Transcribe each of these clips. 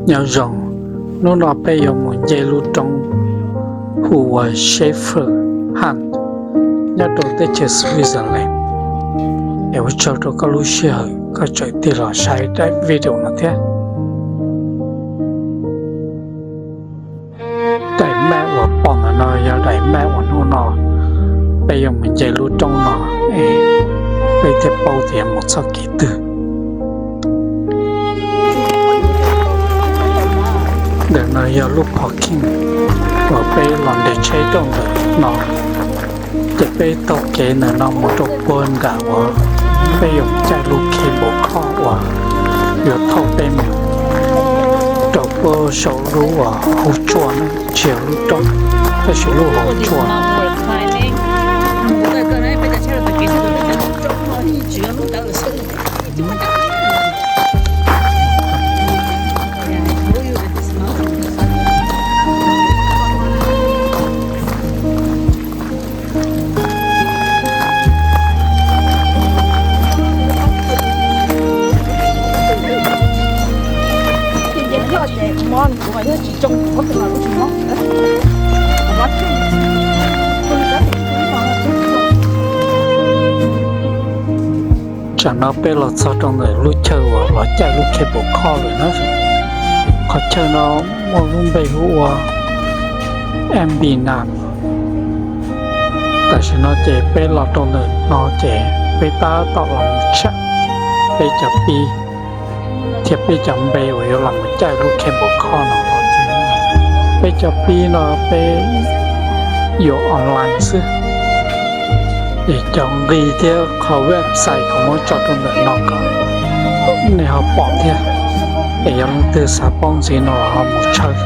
Nyob zoo, hnub no peb yuav mus nce lub roob hu ua Shepherd Hut nyob rau teb chaws Switzerland. Es ua tsaug rau koj lub sij hawm koj tseem tig los saib daim video no thiab. Daim map uas pom ntawm no yog daim map uas hnub no peb yuav mus nce lub roob no, es peb thiaj paub tias mus txoj kev twg. Ntawm no yog lub parking uas peb los nres tsheb rau ntawm no, ces peb taug kev ntawm no mus rau puag nram uas peb yuav caij lub cable car uas yuav thauj peb mus rau puag saum lub uas hauv tsua ne, tsis yog lub roob, tab sis lub hauv tsua. Tsam no peb los txog rau ntawm lub chaw uas los caij lub cable car lawm na. Qhov chaw no muaj lub npe hu ua Ambina. Tam sim no ces peb los rau ntawm no ces peb tab tom los mus tsham peb cov pib thiab peb cov npe uas yuav los mus caij lub cable car no. Peb cov pib no peb yuav online xwb, es cov nqi thiab qhov website kuv muab tso rau ntawm no kom nej ho pom thiab. Es yog leej twg xav paub ntxiv no los ho mus tshawb.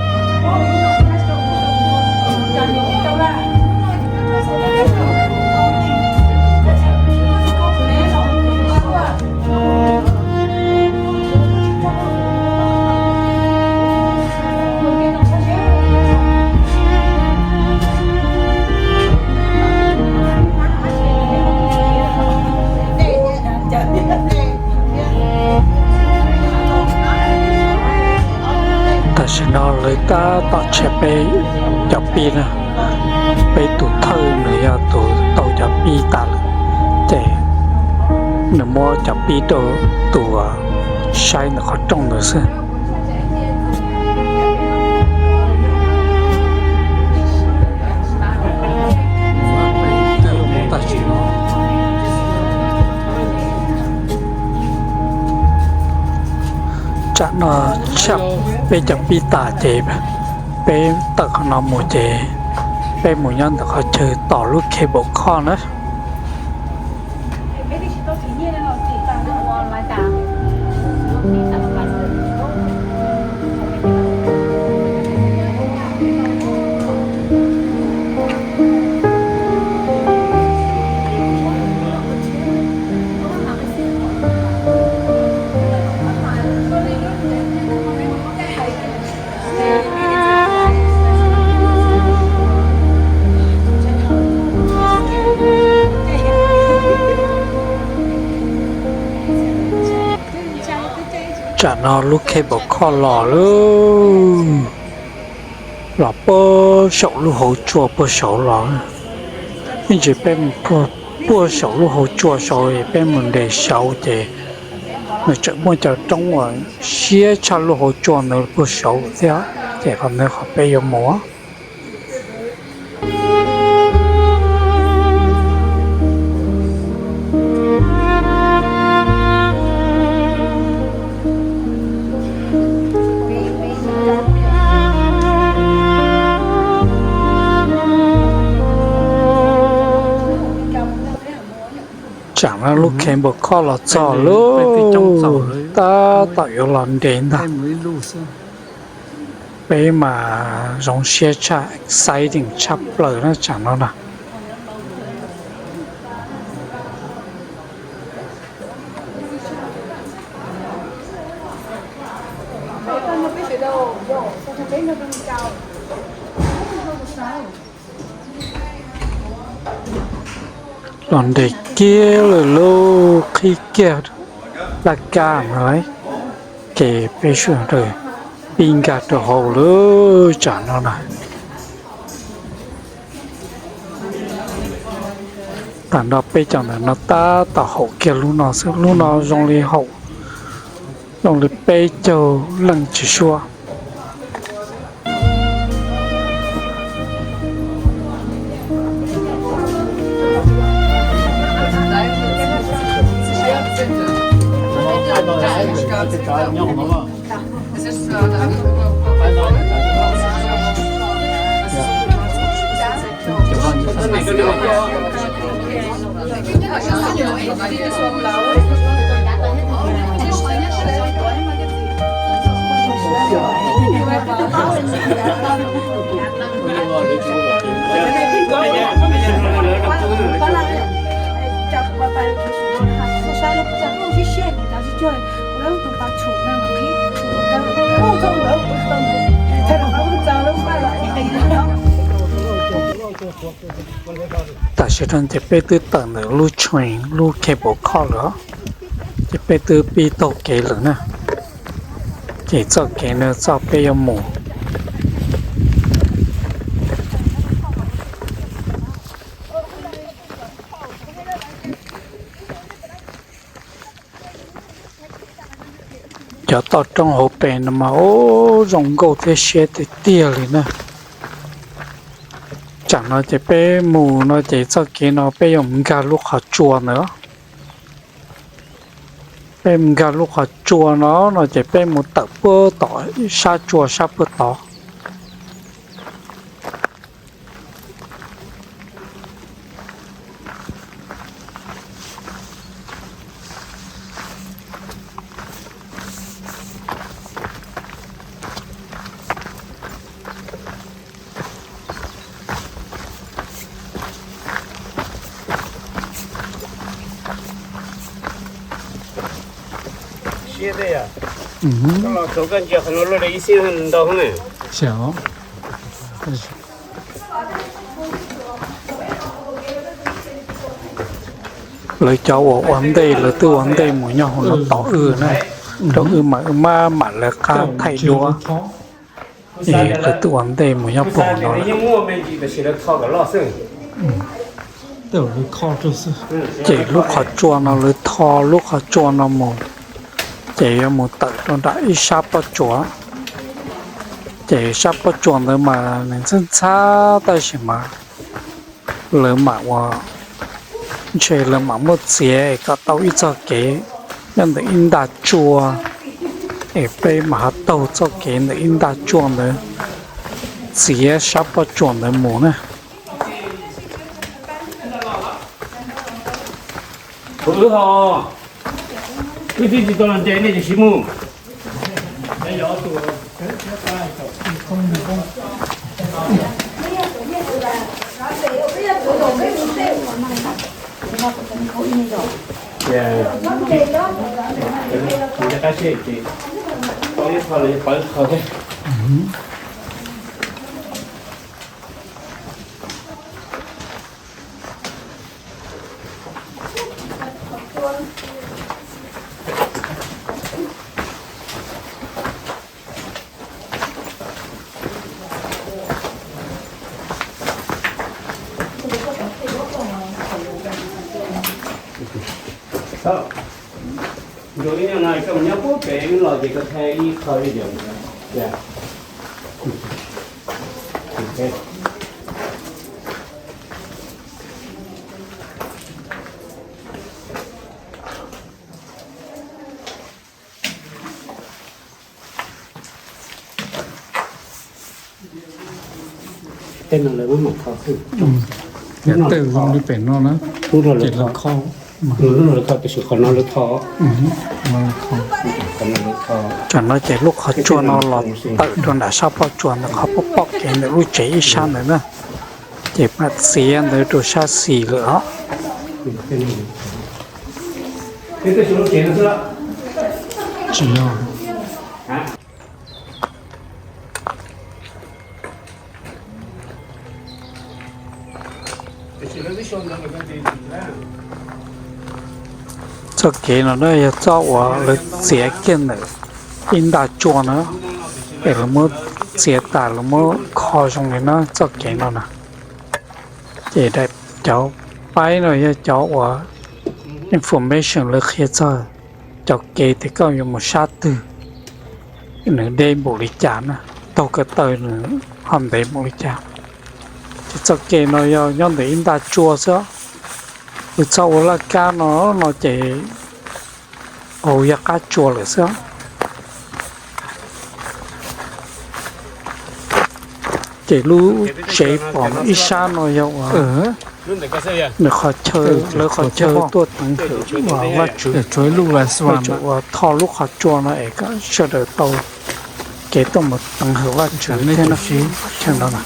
Tam sim no lawv tab tom tshem peb cov pib na. Peb tus thawj nws yog tus tau cov pib tas lawm, ces nws muab cov pib rau tus saib ntawm qhov rooj ntawd xwb. Tsam no tsham peb cov pib tas ces peb tawm qhov no mus ces peb mus nyob ntawm qhov chaw tom lub cable car na. Tsam no lub cable car los lawm, los puag saum lub hauv tsua puag saud los. Ib ntsis peb mus puag saum lub hauv tsua saud es peb mus nres saud ces nws tseem muaj cov roob uas siab tshaj lub hauv tsua ntawd puag saud thiab, ces qhov ntawd qhov peb yuav mus. Tsam no lub cable car los txog lawm, tab tom yuav los nres ntag. Peb mas zoo siab tshaj, exciting tshaj plaws na tsam no na. Los nres kiag lawm lauj, qhib kiag laj kab no, ces peb sawv daws pib nkag rau hauv lawm tsam no na. Tam no peb cov ntawm no tab tom haum kiag lub no xwb, lub no zoo li haum, zoo li peb caug leej tsis suav. Tam sim no ces peb twb tawm ntawm lub train lub cable car lawm, ces peb twb pib taug kev lawm na. Ces txoj kev no txoj peb yuav mus. Cov toj roob hauv pes no mas ub zoo nkauj thiab siab tiag tiag li na. Tsam no ces peb mus no ces txoj kev no peb yuav mus nkag lub qhov tsua ntawd. Peb mus nkag lub qhov tsua no no ces peb mus tawm puag tom sab tsua sab puag tod. Siab thiab yog. Koj los txog koj ntsia qhov no luaj li ib xib ntau ne. Lawv cov uas ua ntej lawv twb ua ntej mus nyob hauv no tos wb na, rau wb mas wb mam mam lawv qab thaij duab. Es lawv twb ua ntej mus nyob puag no lawm. Ces lub qhov tsua no lawv tho lub qhov tsua no mus, ces yuav mus tawm rau nram ib sab pob tsuas. Ces sab pob tsuas ntawd mas nws ntxhab ntxhab tab sis mas lawv mam ua, ntshe lawv mam muab txiav es kom tau ib txoj kev nyob ntawm ib nta tsua, es peb mam ho taug txoj kev ntawm ib nta tsua ntawd txiav sab pob tsuas ntawd mus na. Kuv wb ho, wb twb tsis tau los nres nej tsis mus. Ntsuas ib nyuag no koj mus nyob puag pem wb los ces koj thaij ib qho video. Tej no lawv muab mam tho xwb. Tej zoo li pem no na, ces lawv kho. Lub no lawv kho, tiam sis qhov no lawv tho. Qhov no lawv tho. Tsam no ces lub qhov tsua no los tawm rau nram sab pob tsuas ntawd qhov poj poj kev ntawm lub tsev ib sab ntawd na. Ces mam txiav ntawd rau sab xis lawm os. Tsis yog. Txoj kev no na yog txoj uas lawv txiav kiag ntawm ib nta tsua na. Es lawv muab txiav tas lawv muab kho zoo li no txoj kev no na. Ces daim cov paib no yog cov uas information lawv qhia txog cov kev tias koj yuav mus sab twg, nws deb npaum li cas na, taug kev taw nws ho ntev npaum li cas. Ces txoj kev no yog nyob ntawm ib nta tsua xwb, lawv txhob ua laj kab no, no ces hauv yog qab tsua lawm xwb. Ces lub tsev pom ib sab no yog uas nws qhov chaw, lawv qhov chaw tuaj teev hawm Vajtswv, lawv tsuas uas tho lub qhov tsua no es kom sawv daws tau kev tuaj mus teev hawm Vajtswv thiab no, qhov chaw no na.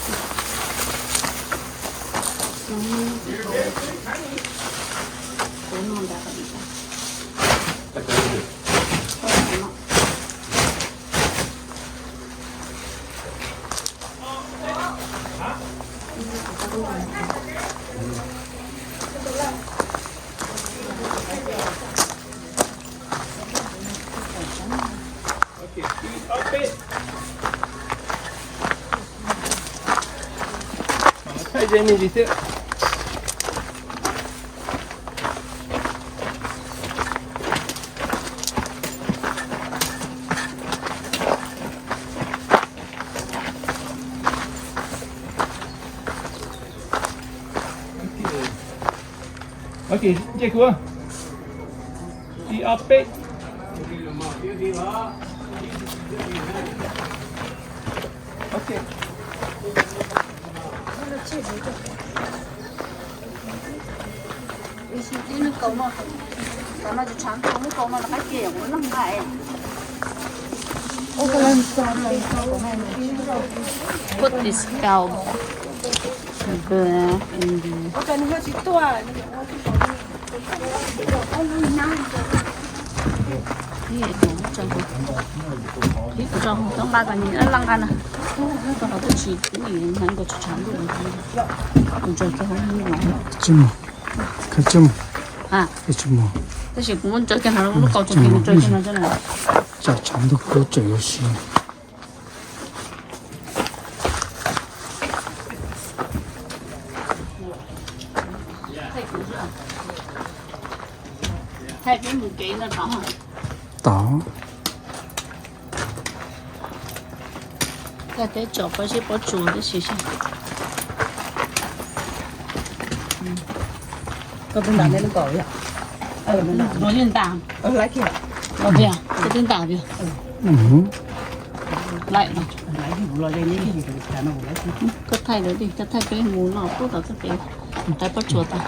Put this cow back in the Ib tso hauv txhob nqa kom nws laj nqa na. Tau qhov twb tsis, ib hnav nkaus tsis tshav ntuj. Kuv ntsaws kiag hauv no. Tab sis kuv muab ntsaws kiag hauv lub qau tso, kuv ntsaws kiag no. Tsam tshav ntuj kub tseem yuav siv. Tod. Tag teb tsom pob zeb pob tsuas tib si saib. Koj twb ntas nej lub kaus yom? Ua li ntas. Ua li, koj twb ntas tiag. Laim no. Koj thaij lawv dig, koj thaij peb mus noj pub tom txoj kev, thaij pob tsuas tas.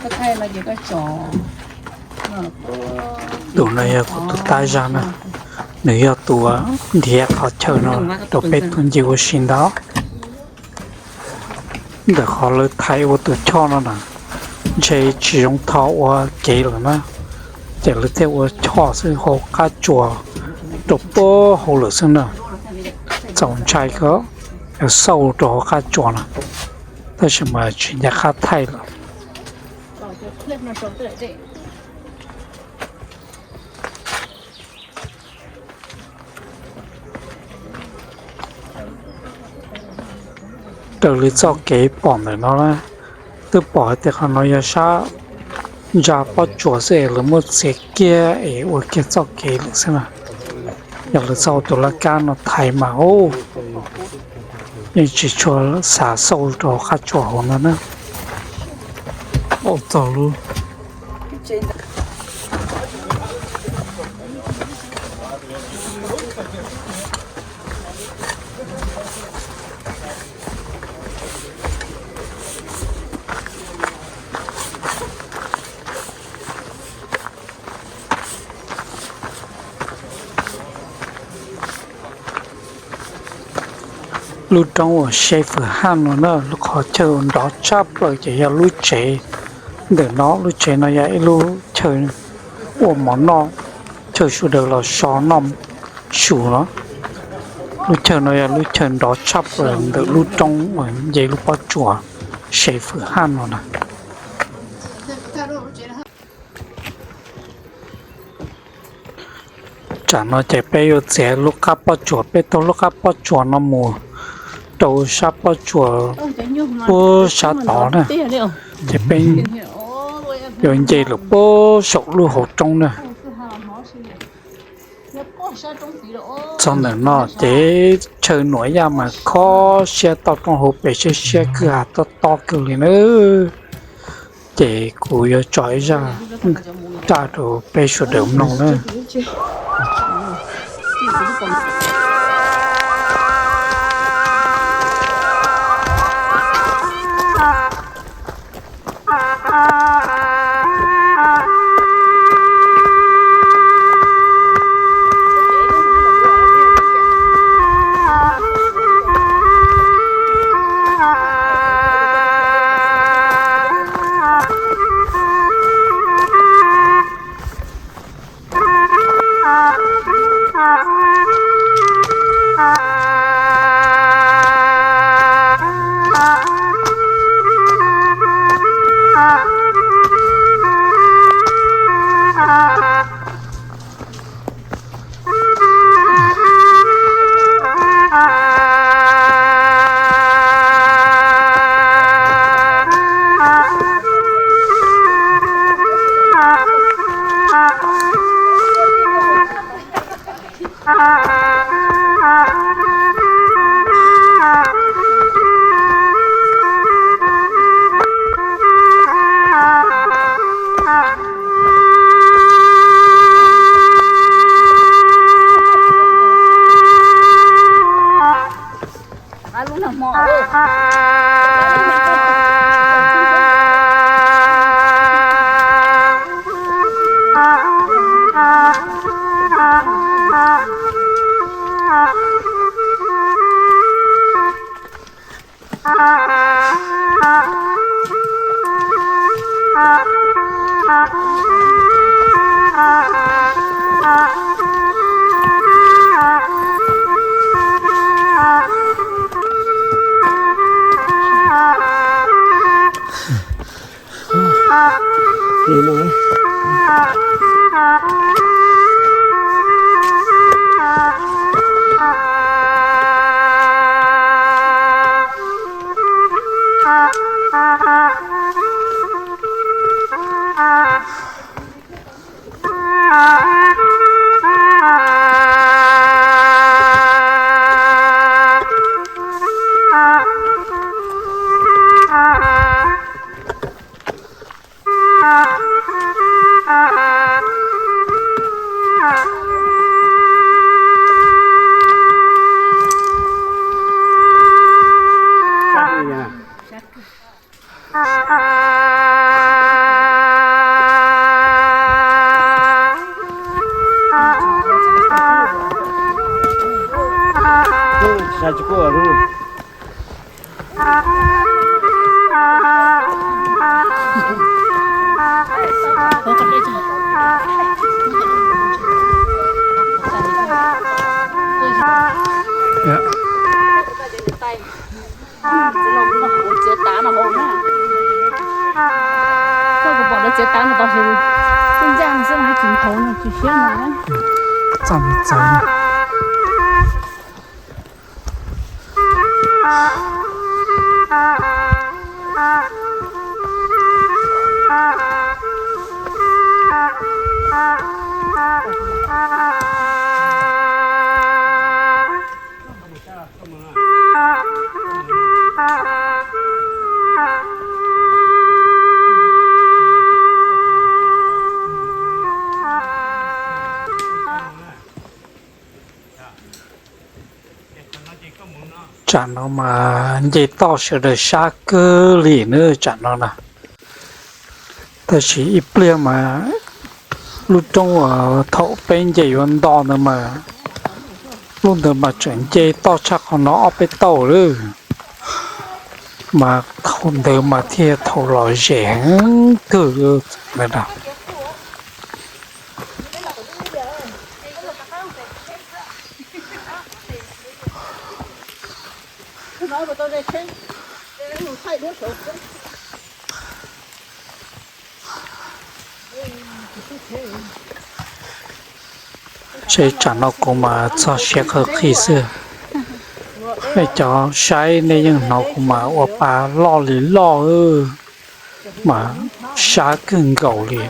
Koj thaij no ces koj tso. Tus no yog kuv tus tub zag na, nws yog tus nrhiav qhov chaw no rau peb tuaj nce ua si ntag. Ntawm qhov lawv thaiv ua tus choj no na, ntshe tsis zoo tho ua kev lawm na, ces lawv thiaj ua choj xwb hauv qab tsuas rau puag hauv lawm xwb na. Txaus ntshai kawg, xauj rau hauv qab tsuas na, tab sis mas tsis nco qab thaij lawm. Raws li txoj kev pom ntawm no na, twb pom hais tias qhov no yog sab ntsa pob tsuas xwb es lawv muab txiav kiag es ua kiag txoj kev lawm xwb na. Yog lawv txhob tus laj kab no thaiv mas yeej tsis tshua xav xauj rau qab tsuas hauv no na. Txog lub Lub roob uas Safehouse no na, lub qhov chaw nrov tshaj plaws ces yog lub tsev ntawm no. Lub tsev no yog ib lub chaw ua mov noj, chaw sawv daws los so noj su no. Lub chaw no yog lub chaw nrov tshaj plaws ntawm lub roob uas nce lub pob tsuas Safehouse no na. Tsam no ces peb yuav txiav lub qab pob tsuas, peb taug lub qab pob tsuas no mus rau sab pob tsuas ub sab tod na, ces peb yuav nce lawm puag saum lub hauv roob na. Txog ntawm no ces chaw Nuam Yaj mas kho siab toj roob hauv pes siab siab kwj ha tob tob kawg li na. Ces kuv yuav tso ib zaj raj rau peb sawv daws mloog na. Txiav tav no hauv na. Koj kuv pom lawv txiav tav no tau, tej ncaj no xwb, tsis nthav no tsis siab no. Txaj txawv. Tsam no mas nce toj sawv daws sab kawg li na tsam no na. Tab sis ib pliag mas lub roob uas thaum peb nce yuav nto ntawd mas, lub ntawd mas tseem nce toj tshaj qhov no ob peb tauj lawm. Mas thaum ntawd mas thiaj thaum lom zem heev kawg li ntawd na. Seb tsam no kuv mas txog siav qhawv qhis xwb. Nej cov saib nej yeej hnov kuv mas ua pa loj li loj, mas sab kawg nkaus li.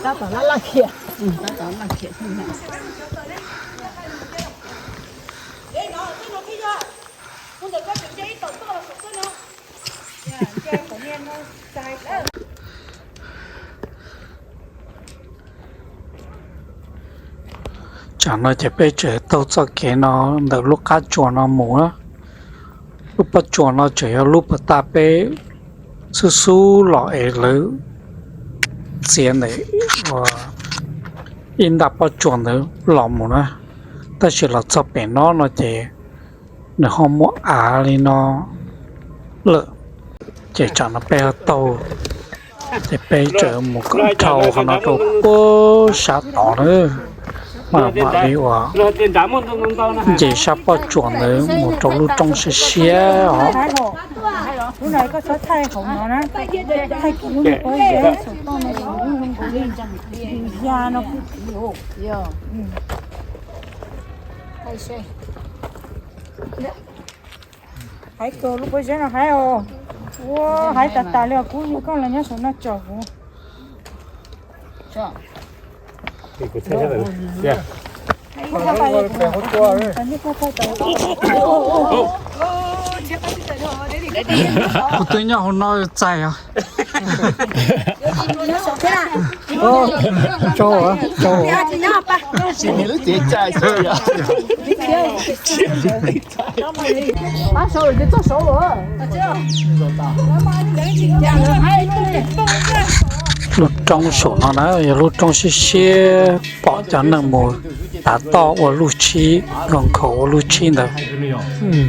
Tab tom laj laj khiam, tab tom laj khiam. Tsam no ces peb tseem taug txoj kev no ntawm lub qab tsuas no mus na. Lub pob tsuas no tseem yog lub puag ta peb xub xub los es lawv txiav ntawm ib ntaj pob tsuas ntawd los mus na. Tab sis los txog pem no no ces nws ho muaj av li no lawm. Ces tsam no peb ho taug, ces peb tseem mus kom dhau qhov no rau puag sab tod na. Mas mam li uas nce sab pob tsuas ntawd mus rau lub roob siab siab os. Hais kawg lub pob zeb no hais os. Ua hais tas tas li os, kuv yog koj los nyob saum no tsom kuv. Kuv twb nyob hauv no txais os. Lub roob saum no na yog lub roob siab siab pom cov neeg mus tav toj ua luj tshib, nkaus nkhaus ua luj tshib ntawd.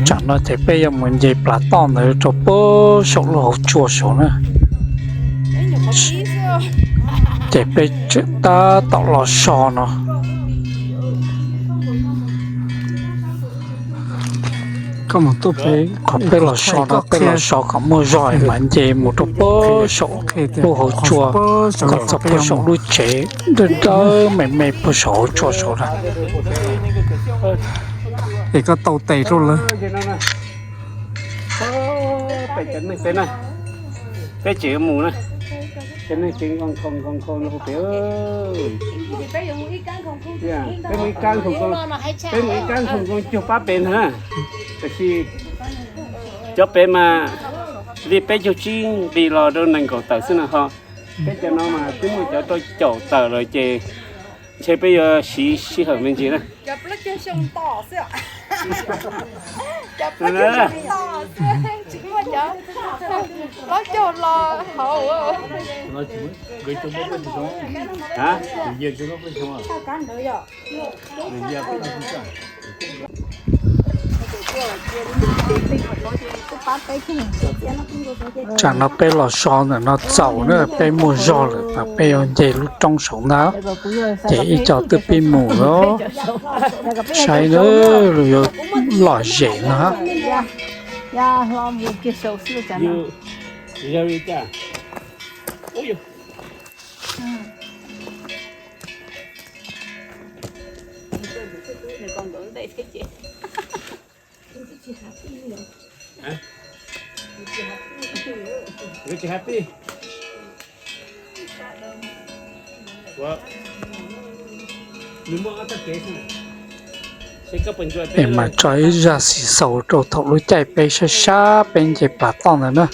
Tsam no ces peb yuav mus nce plav toj ntawd rau puag saum lub hauv tsua saud na. Ces peb tseem tab tom los so no. Qhov peb los so no peb los so kom muaj zog mas nce mus rau puag saum lub hauv tsua, kom txog puag saum lub tsev dawb dawb me me puag saum hauv tsua saud na. Es koj tau tes rau lawv. Peb tseem mus na, cov neeg tseem nkaus nkhaus nkaus nkhaus no pem. Peb mus ib kab nkhaus, peb mus ib kab nkhaus nkaus cuag pab pem na. Tiam sis cov pem mas li peb caug tsib nqis los rau nees nkaum tawm xwb no ho. Peb cov no mas twb muaj cov rau caum tawm lawm ces ntshe peb yuav siv sij hawm me ntsis na. Tsam no peb los so ntawm no txaus na, peb muaj zog lawm mas peb yuav nce lub roob saum ntag. Ces ib co twb pib mus lawm, saib na, yuav lom zem no. Es mas tso ib zaj xis xaus rau thaum lub caij peb sab sab peb nce pas toj ntawd na.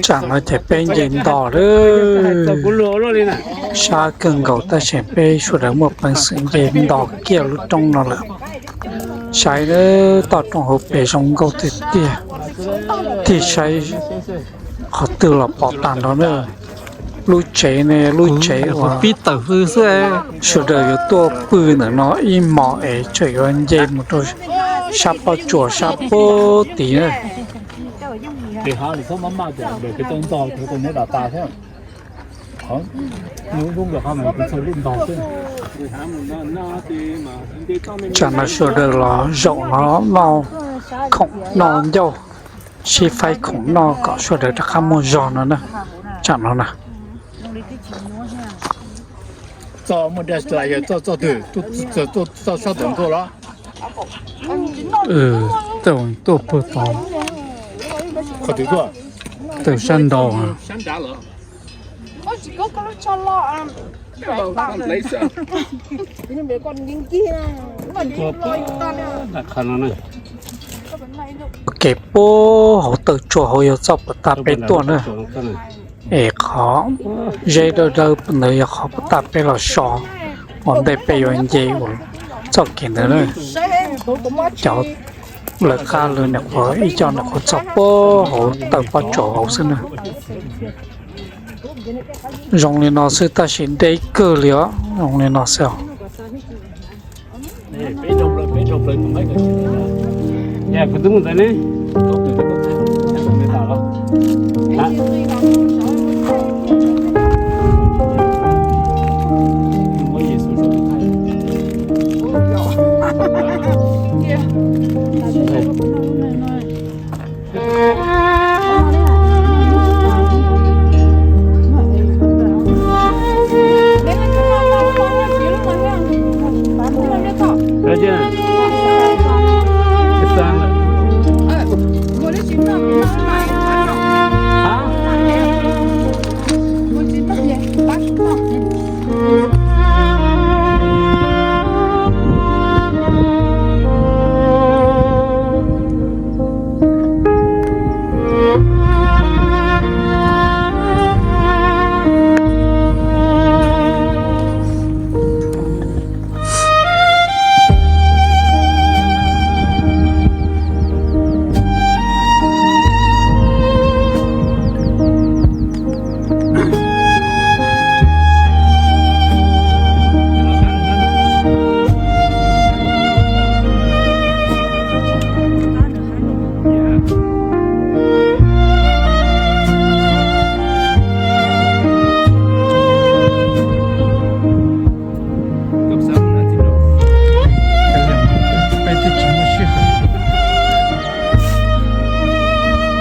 Tsam no ces peb nce nto lawm. Sab kawg nkaus tab sis peb sawv daws muaj peev xwm nce nto kiag lub roob no lawm. Saib toj roob hauv pes zoo nkauj tiag tiag. Tig saib qhov twg los pom tag nrho na. Lub tsev ne, lub tsev uas pib tawm hws xwb, sawv daws yuav tuaj pw ntawm no ib hmos es tseem yuav nce mus rau sab pob tsuas sab pub tid na. Tsam no sawv daws los zaum no noj khoom noj ncauj, sib faib khoom noj kom sawv daws rov qab muaj zog no na. Tsam no na. Tuaj pag tod, tawm sab nraud. Kev puag hauv taw tsua hauv yog txoj puag ta peb tuaj na. Es qhov zeb dawb dawb ntawd yog qhov puag ta peb los so ua ntej peb yuav nce ua txoj kev ntawd na. Cov lawv qab lawv nyuam qhuav ib co nyuam qhuav txog puag hauv taw pob tsuas hauv xwb na. Zoo li no xwb tab sis deb kawg li os, zoo li no xwb os. Peb twb tsis muaj sij hawm,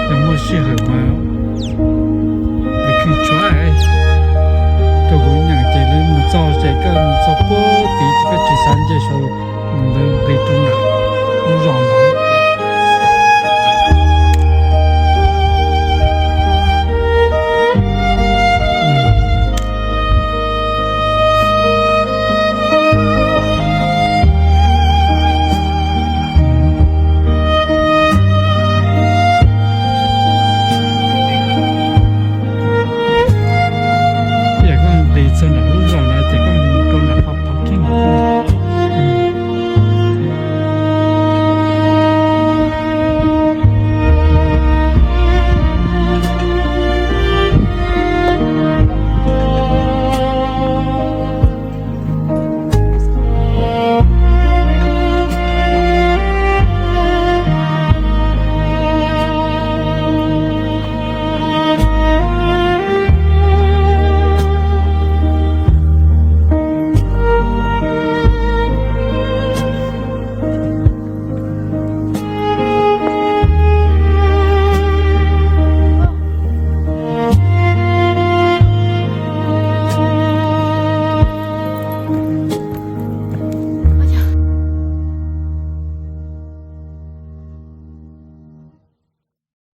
yog muaj sij hawm mas lawv khwv tshuav rau kuv nyeem ces lawv mus txog ces koj mus txog puag tid ces koj tsis xav nce saud, lawv nqis rau nram lub zos.